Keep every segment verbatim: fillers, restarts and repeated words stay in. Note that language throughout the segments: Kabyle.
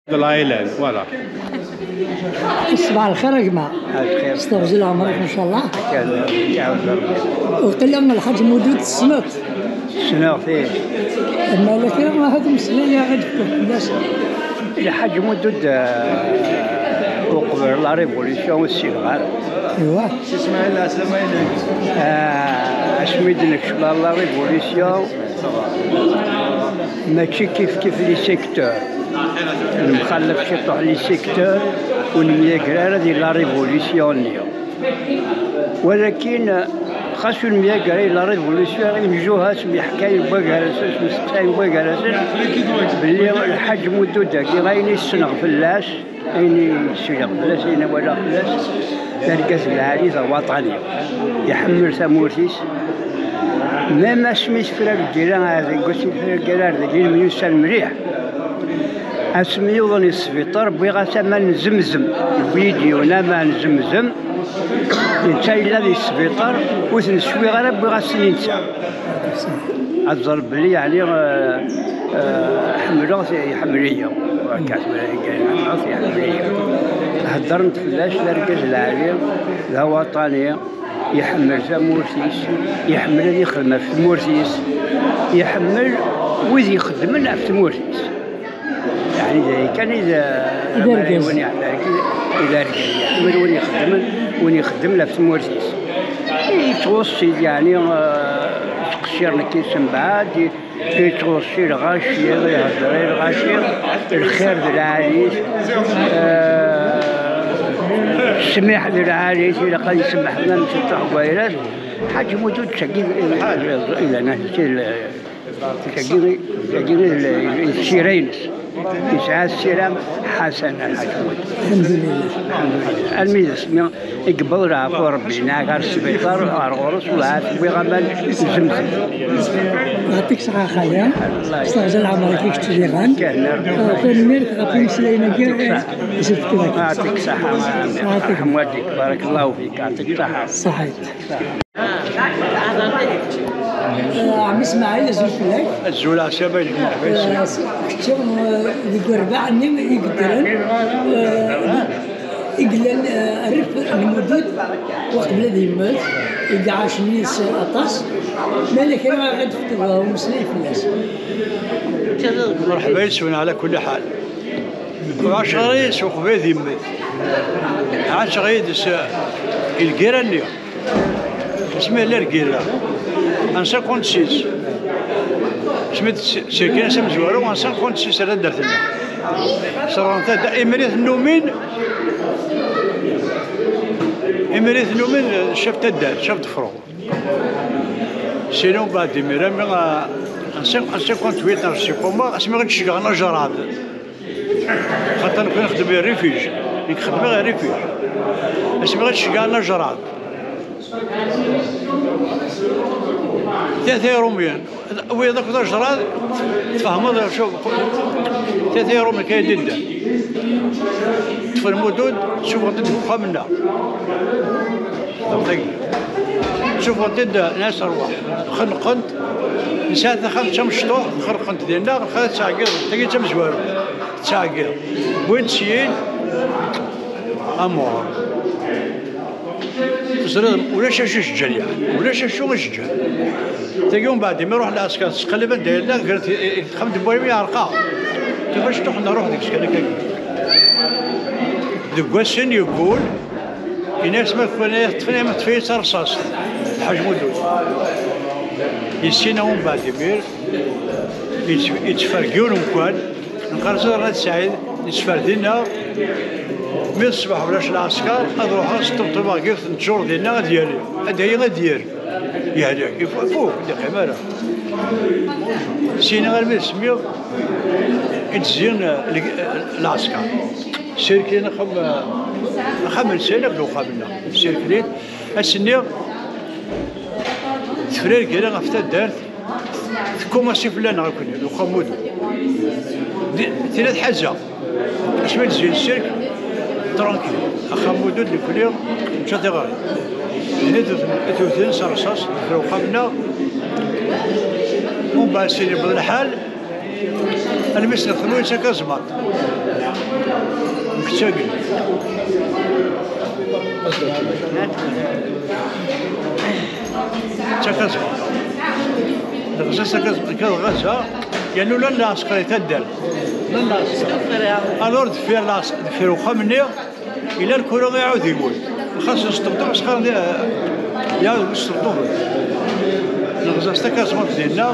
De l'Island, voilà. Ṣbaḥ lxir a gma. Lxir. S teɣzi n leɛmer-ik, ncallah. Waqila Lḥaǧ Mudud tessneḍ-t? Ssneɣ-t, ih. Malak, ira ad mmeslayeɣ ad d-fkeɣ fell-as. Lḥaǧ Mudud, eh, uqbel la révolution ur ssineɣ ara. Iwa. Ah, asmi d-nekcem la révolution, mačči kif kif les secteurs. Nemxallef ciṭuḥ les secteurs, ur nemyager ara di la révolution-nni. Walakin, xas ur nemyager di la révolution, imjuha-s myeḥkayen n wagar-asen, mesteqsayen n wagar-asen, belli Lḥaǧ Mudud-agi, ayen i ssneɣ fell-as, ayen i ssneɣ fell-as, ayen i walaɣ fell-as, d argaz lɛali, d awaṭani, iḥemmel tamurt-is. Même asmi tefra lgirra ar dagi, asmi tefra lgirra ar dagi, nemyussan mliḥ. Asmi yuḍen i sbiṭar, wwiɣ-as aman n Zemzem. Yewwi-d yiwen aman n Zemzem, netta yella di sbiṭar, ur t-neswiɣ ara, wwiɣ-as-ten i netta. Ad tẓer belli, yeɛni, eh, eh, ḥemmleɣ-t, iḥemmel-iyi. Akka tura, ḥemmleɣ-t, iḥemmel-iyi. Heddren-d fell-as, d argaz lɛali, d awaṭani, iḥemmel tamurt-is, iḥemmel ad yexdem ɣef tmurt-is, iḥemmel wid ixeddmen ɣef tmurt-is. Yeɛni d ayen kan i d, d argaz. Win yeɛni, i d argaz, iḥemmel win ixeddmen, win ixeddmen ɣef tmurt-is. Yettɣuṣṣi, yeɛni, eh, ttqecciren akka s mbeɛd, yettɣuṣṣi lɣaci, ihedder i lɣaci, lxir d lɛali-t, eh, ssmiḥ d lɛali-t, ilaq ad isemmeḥ ma msuttuḥ n wayras. Ḥaǧ Mudud d tagi, i, i, i, i, Tagi, tagi d l-, d ssira-ines. Yesɛa ssira ḥasana, Lḥaǧ Mudud. Alḥemdulillah. Almi d asmi i yewweḍ leɛfu n Rebbi, neɣ ɣer sbiṭar, ɣer ɣur-s, wɛad wwiɣ aman n Zemzem. Yeɛṭik ṣṣeḥḥa a xali. S teɣzi n leɛmer-ik i kečč diɣen. Tanemmirt ɣef imeslayen-agi i s-tefkiḍ. Yeɛṭik ṣṣeḥḥa, yeɛṭik. Ṛḥem waldik, barakallahu fik, yeɛṭik ṣṣeḥḥa. Ṣaḥit. Eh, ɛemmi Smaɛil, azul fell-ak. Azul, ɛeslama-k, merḥba yes-k. Eh, kečč, eh, deg urbaɛ-nni i yeddren, eh, i yellan, eh, rrif n Mudud, uqbel ad yemmet, i iɛacen yid-s aṭas. Ma yella kra ara d-tefkeḍ, eh, umeslay fell-as? Merḥba yes-wen, ɛla kulli ḥal. Ɛaceɣ yid-s uqbel ad yemmet. Ɛaceɣ yid-s, eh, i lgirra-nni. Asmi yella lgirra, en cinquante-six. Asmi d-, sirkin-as amezwaru, en cinquante-six ar taddart-nneɣ. Serɣen taddart, imir i ten-numin, imir i ten-numin, eh, chef taddart, chef de front. Sinon, mbeɛd imir, ami, eh, en cinq-, en cinquante-huit, neɣ je sais pas moi, asmi i ɣ-d-ceggɛen ajrad. Xaṭer nekk nxeddem i rifij, nekk xeddmeɣ i rifij. Asmi i ɣ-d-ceggɛen ajrad. Tata Iṛumyen, wiyaḍ akk d ajrad, tfehmeḍ acu, tata Iṛumyen kan i d-iddan. Ṭṭfen Mudud, sufɣen-t-id deg uxxam-nneɣ. Ṭṭfen-t-id, nnan-as rwaḥ. Xenqen-t, nesɛa taxxamt d tamecṭuḥt, xenqen-t dinna, xaṭer ad ttɛeggiḍ, tagi d tamezwarut. Ttɛeggiḍ. Wwin-t syin, amur. Teẓriḍ, ulac acu i s-ǧǧan, yeɛni. Ulac acu i s-ǧǧan. Tagi, umbeɛd, imi iruḥ lɛesker, tettqellib anda yella, gret i, i, i texxamt n wayem yeɛreq-aɣ. Tufa ciṭuḥ nruḥ deg-s kan akka. Deg wass-n yeggul, yenna-as, ma kwan ay teṭṭfen, ay ma teṭṭef-iyi d tarṣast. Lḥaǧ Mudud. Yessin-a umbeɛd imir, yettf-, yettferg yiwen umkan, nqerrez ad Saɛid, yettfer dinna, mi d ṣṣbeḥ ulac lɛesker, ad ruḥeɣ ad sṭebṭbeɣ deg yiwet n ttjur dinna, ad yali, ad d-yali, ad d-yali. Yehlek, ifu-, ifuk, ur d-iqqim ara. Syin armi d semmiḍ, i d-zzin, eh, leg-, eh, lɛesker. Sirkilin axxam, eh, axxam-nsen akked uxxam-nneɣ. Sirkilin, ass-nni, tefra lgirra ɣef taddart, tkumaṣi fell-aneɣ akkenni, d uxxam Mudud. Di-, tella tḥaza. Asmi d-zzin ssirk, tranquille. Axxam Mudud, nekkni, nečča tiɣri. Dinna i tewten, i tewten s rrṣaṣ, deffir uxxam-nneɣ. Umbeɛd, syin yewweḍ lḥal, almi s-nexdem ur yettak aẓmaḍ. Ttagel. Ttakaẓma. Lɣaza, ttakaẓma, lɣaza, yernu llan lɛesker i taddart. Llan lɛesker. Alors, deffir lɛes-, deffir uxxam-nni, yella lkura iɛudiwen. Xas nesṭebṭeb, asxar di, ya, nesṭebṭeb. Nɣza s takaẓma dinna.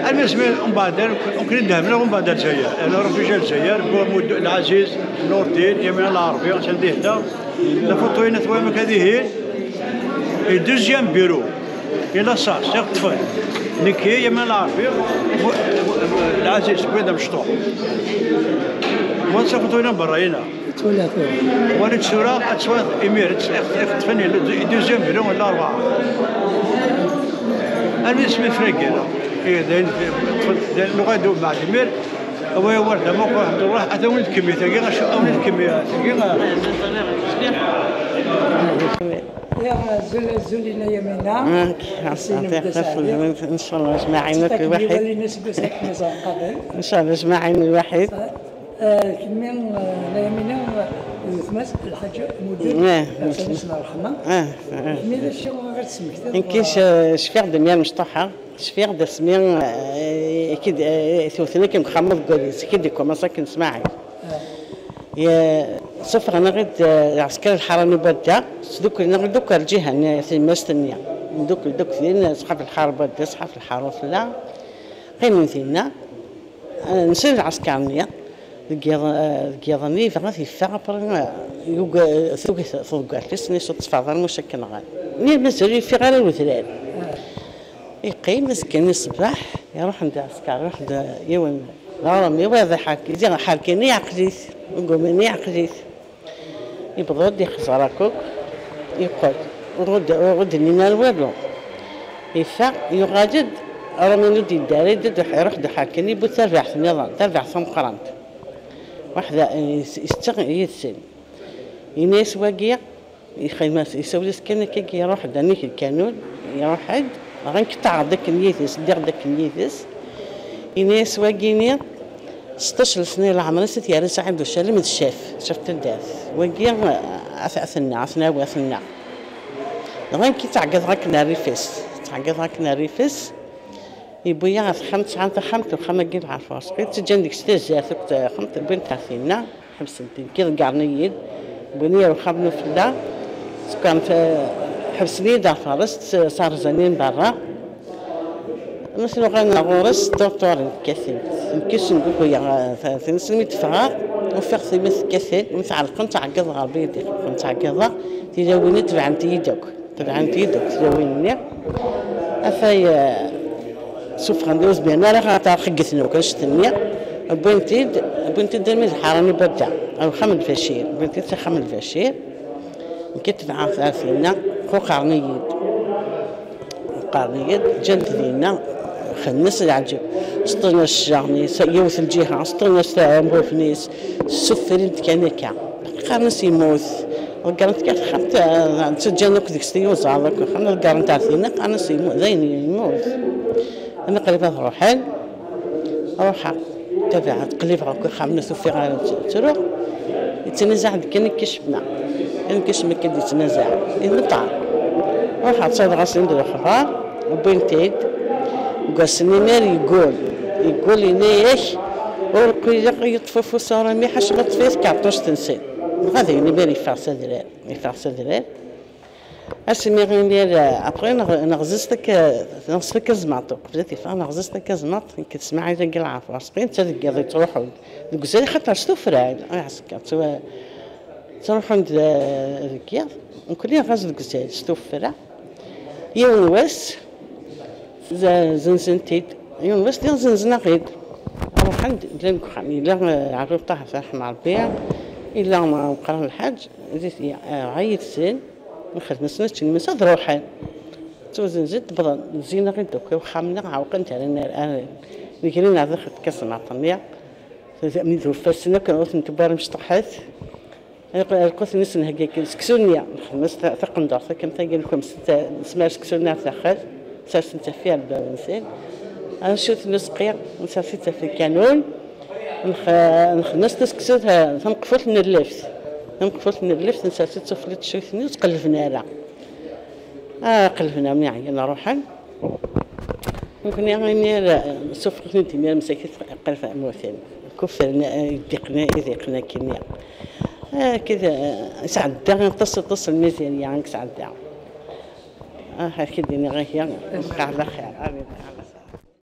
Almi zmir, umbeɛd, ukri dehmna, umbeɛd Lezzayer. Ana ruḥ ija Lezzayer, bu Mud Lɛaziz, Nurdin, Yamina Lɛerbi, atan dihda. La photo-ina twayem akka dihin. Et deuxième bureau. Yella sas, iɣ ṭṭfen. Nekki, Yamina Lɛerbi, Mu-, Mu-, Lɛaziz, Bwid Amecṭuḥ. Wa d la photo-ina n berra-ina. Ttwaliɣ tura. Wali tura, ad twaliḍ imir, iɣ ṭṭfen, deuxième bureau, wala rebɛa. Almi ismi fragir. Eh, dayen, dayen, nuɣal d umbeɛd imir. Away, war d amuq, ṛuḥ, ṛuḥ, ata win d kemmi, tagi, acu, a win d kemmi, tagi, a. Iɣ, azul, azul, ina Yamina. Nekk, Sin xas, n Dda Saɛdi. Ncallah ajmaɛin akk lwaḥid. Ncallah ajmaɛin lwaḥid. Eh, kemmi, eh, ina Yamina, eh, d gma-s, Lḥaǧ Mudud, eh, Lḥaǧ Mudud. Ṛṛeḥma. Kemmi d acu ara d-tesmektiḍ? Nekk, eh, cfiɣ-d mi ara mecṭuḥeɣ. Cfiɣ-d asmi, eh, i k-id, eh, tewten akken deg uxxam deg wadis, i k-id-ikumaṣ akken Smaɛil. Ye-, suffɣen-aɣ-id, eh, lɛesker lḥara n Ubadda, sduklen-aɣ-id akk ar lǧiha-nni, tilmast-nni. Ndukkel-d akk din, ṣṣḥab lḥara n Ubadda, ṣṣḥab lḥara n Ufella. Qqimen dinna, eh, nsen lɛesker-nni. Deg yiḍ-, eh, deg yiḍ-nni yebɣa ad t-yeffeɣ, après, eh, yuga-, tugi tḍeggalt-is, nni s ur tteffɣeḍ ara, muc akken nɣan. Nni mazal ur yeffiɣ ara i wedrar. Yeqqim azekka-nni ṣṣbeḥ, iruḥ-d ɛesker, iruḥ-d yiwen d aɣrem, iwayeḍ iḥerk-, ziɣ ḥerkin-i iɛqel-it, ugumin-i iɛqel-it. Yewweḍ-d, ixẓer akk, yeqqel. Ur d-, ur d-nnin ara walu. Yeffeɣ, yuɣal-d, aɣrem-in ur d-yeddi ara, yedda-d, iruḥ-d uḥerkin, yewwi-d tarbaɛt nniḍen, tarbaɛt tameqqrant. Waḥda, eh, yetteɣ yid-sen. Yenna-yas wagi, Ixdem-as, isawel-as kan akka, iruḥ-d, anik lkanun, iruḥ-d, dɣa nekk ṭṭaɛeɣ-d akken yid-s, ddiɣ-d akken yid-s. Ini-as wagini, seṭṭac n lesnin n leɛmer-is i t-yerra Saɛid Ucalim d ccaf, ccaf n taddart. Wagi, a t-, a t-nnaɣ, a t-nawi, a t-nnaɣ. Dɣa nekk ttɛeggiḍeɣ akken rrif-is, ttɛeggiḍeɣ akken rrif-is, yewwi-yaɣ ɣer texxamt, sɛan taxxamt, uxxam-agi n Lɛerf Uɛeṣqi, ttaǧǧan deg-s tazart, akked texxamt, wwin-t ɣer tinna. Ḥebsen-t, ḍeggren-iyi-d, wwin-iyi ɣer uxxam n ufella, sekkren-t, ḥebsen-iyi-d ɣer teɣrest, s, s rrezan-nni n berra. Amek nuɣal ɣer ɣur-s, ṭṭurṭuren, kkaten. Nekk i sen-d-ukiyeɣ, eh, tin-, tin-, mi d-ffɣeɣ, ufiɣ timi tekkaten, mi tɛellqen, ttɛeggiḍeɣ ɣer bidi, ttɛeggiḍeɣ, tilawin-nni tebɛent-iyi-d akk. Tebɛent-iyi-d akk tlawin-nni. Atay, eh, suffɣen-d, ur zmiren ara ad ɣ-qqgen akk annect-nni. Wwin-t-id, wwin-t-id armi d lḥara n Ubadda, ar uxxam n Lbacir. Wwin-t-id s axxam n Lbacir. Nekk i tebɛeɣ ar tinna, quqren-iyi-d. Quqren-iyi-d, ǧǧan-t dinna, xedmen-as leɛǧeb. Seṭṭlen-as cclaɣem-is, yiwet lǧiha, seṭṭlen-as ambuf-is, ssufrin-t kan akka. Qqaren-as yemmut. Ḍeggren-t kan texxamt, eh, ttaǧǧan akk deg-s tiyuzaḍ akk, qqaren, ḍeggren-t ar tinna, qqaren-as yemmut, dayen yemmut. Ama qrib ad ruḥen, ruḥeɣ, tabiɛet, qlibeɣ akk ixxamen, ur t-ufiɣ ara, tt-, ttruɣ. Yettnazaɛ-d kan ikcem, kan ikcem akka d-yettnazaɛ. Imeṭṭar. Ruḥeɣ ttaḍeɣ-as-in-d lexbar, wwin-t-id. Deg wass-nni imir yeggul. Yeggul, yenna-yak, ur qwileɣ yeṭṭef ufus ara mliḥ, acemma ṭṭef-it tkeṛṭuct-nsen. Dɣa dayen imir yeffeɣ s adrar. Yeffeɣ s adrar. Asmi imir, après, neɣ-, neɣzez taka-, neɣzez takazmaṭ, uqbel ad yeffeɣ, neɣzez takazmaṭ, nekk d Smaɛil-agi Lɛerf Uɛeṣqi, netta deg yiḍ yettruḥu-d. Deg uzal, xaṭer s tuffra, ay ɛsekka, ttwa-, ttruḥun-d, eh, deg yiḍ, nekkni ɣas deg uzal, s tuffra. Yiwen wass, z-, zenzen-t-id. Yiwen wass, diɣ zenzen-aɣ-id. Ruḥen-d, llan deg uxxam. Yella, eh, Ɛrub Ṭaher, Ferḥ Mɛerbi, yella, eh, Meqqran Lḥaǧ, di, eh, dɣa yid-sen. Nxedm-asen ačči n imensi, ad ruḥen. Ttwazenzen-d, wwḍen, zzin-aɣ-id akk i uxxam-nneɣ, ɛewqen-t, rran, rran, grin ar daxel tkaẓmaṭ-nni. Mi d-uffasen akk, ur ten-tewwi ara mecṭuḥet. Lqut-nni senheggi akken seksu-nni, nxedm-as ta-, taqendurt akken tagi n kumset, nesmar seksu-nni ar daxel, sersen-t ɣef yiɛdawen-nsen. Acu n useqqi, nsers-it ɣef lkanun. Nxedna-s taseksut tameqfult n lleft. Tameqfult n lleft, nsers-itt sufella n tcuyt-nni, ur tt-qellben ara. Ah, qellben-am, ɛyan ruḥen. Nekni imir, sufeɣ-ten-id imir, msakit qrib am watan. Kufren, eh, idiqen, idiqen akkenni. Akked, eh, sɛedda, aṭas, aṭas n lmizirya i yesɛedda. Ah, ad k-id-iniɣ ihi, lxir, lxir. Amin.